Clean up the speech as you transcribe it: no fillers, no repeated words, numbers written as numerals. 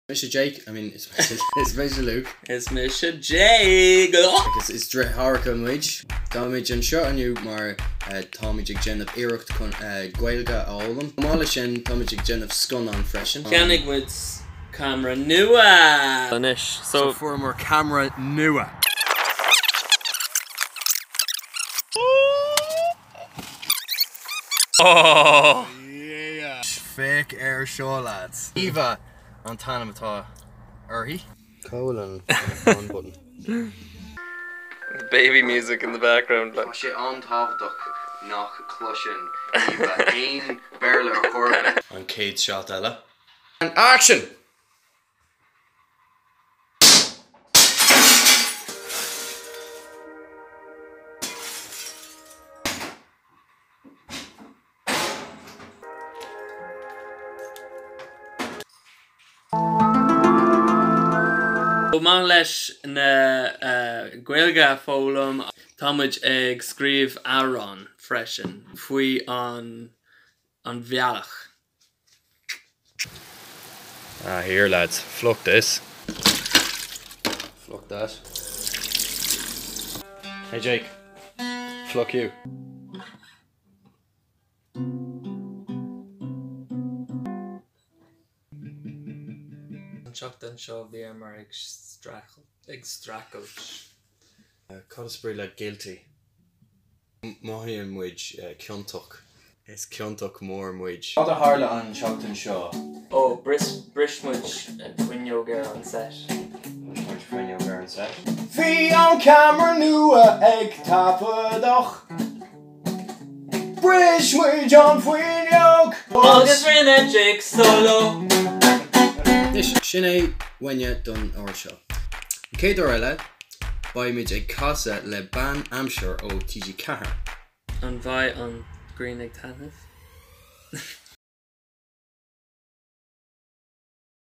Mise Jake, I mean is is mise Luke. Is mise Jake! Agus is deartháireacha muid. Táimid anseo inniu mar táimid ag déanamh iarracht chun Gaeilge a fhoghlaim. Chomh maith leis sin, táimid ag déanamh scannán freisin. Cheannaigh muid camera nua! Anois, so. Fuaireamar camera nua! Féach air seo lads. Eva an t-ainm atá uirthi. Cá bhfuil an on button? The baby music in the background like. Tá sé an-tábhachtach nach gcloiseann Eva aon Béarla ar chor ar bith. An chéad shot eile. And action! Chomh maith leis na Gaeilge a foghlaim, tá muid ag scríobh amhrán freisin faoi an an bhealach. Ah here lads, fluck this. Fluck that. Hey Jake, fluck you. An tseachtain seo bhíomar ag streachailt. Cad is brí le guilty? Mothaíonn muid ciontach. Is ciontach mór muid. Cad a tharla an tseachtain seo? Ó, bris muid fuinneog ar an set. Bris muid fuinneog ar an set. Bhí an ceamara nua ag taifeadadh. Bris muid an fuinneog! Agus rinne Jake solo. Anois, sin é uainne don uair seo. An chéad uair eile, beimid ag casadh le bean aimsir ó TG4. An mbeidh an ghrian ag taitneamh?